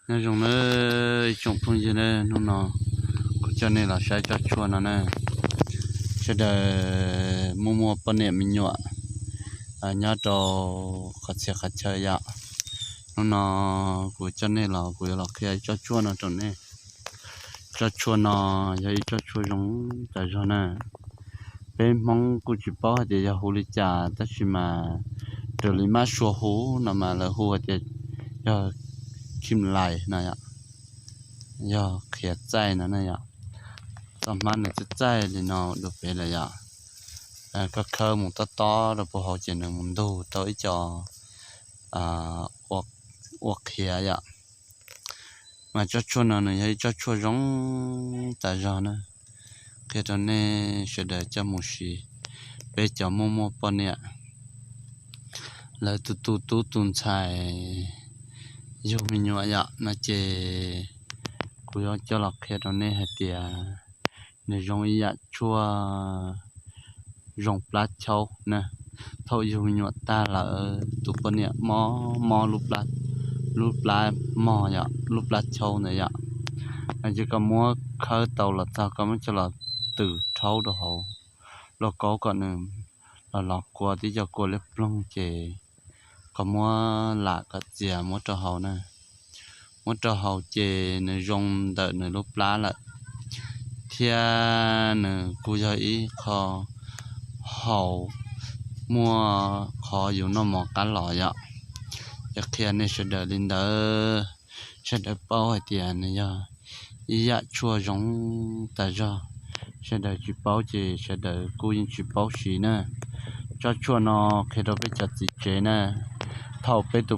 Nyob zoo nawb ib tsoom phooj ywg na, hnub no kuv coj nej los saib tsob tshuaj no na. Sawv daws muaj muaj poj niam me nyuam nyob rau qhov txhia qhov chaw yom. Hnub no kuv coj nej los kuv yuav los qhia ib tsob tshuaj no rau nej. Tsob tshuaj no yog ib tsob tshuaj zoo tas zog na. Peb Hmoob kuj tsis paub hais tias yog hu li cas tab sis mas raws li mab suav hu no mas lawv hu hais tias yog khim lais no yom, yog qhiav txaij no na yom. Txoj hmab nws txaij txaij li no dua pem lawm yom. Koj khawb mus tob tob rau puag hauv ces nws mus ntug tau ib co ua qhiav yom. Mas tsob tshuaj no nws yog ib tsob tshuaj zoo tas zog na. Qhia rau nej sawv daws coj mus siv, peb cov muaj muaj poj niam, lawv tus tus tub tus ntxhais yug me nyuam yom no ces kuv yuav coj los qhia rau nej hais tias nws zoo ib yam tshuaj zoo plab chaub na. Thaum yug me nyuam tag lawm tus poj niam mob mob lub plab mog yom, lub plab chaub ntawd yom, no ces koj muab khawb tau los txog koj muab coj los twm rhaub rau hauv lauj kaub kom nws los los kua tib co kua liab ploog ces koj muab lam kom txias muab rau hauv na. Muab rau hauv ces nws zoo ntawm nws lub plab lawm, thiab nws kuj yog ib qho haus muaj qhov yus noj mov qab los yom. Yog qhia nej sawv daws li ntawd, sawv daws paub hais tias nws yog ib yam tshuaj zoo tas zog. Sawv daws tsis paub ces sawv daws kuj yeej tsis paub siv na. Tsob tshuaj no qhia rau peb cov txiv tsev na, thaum peb tus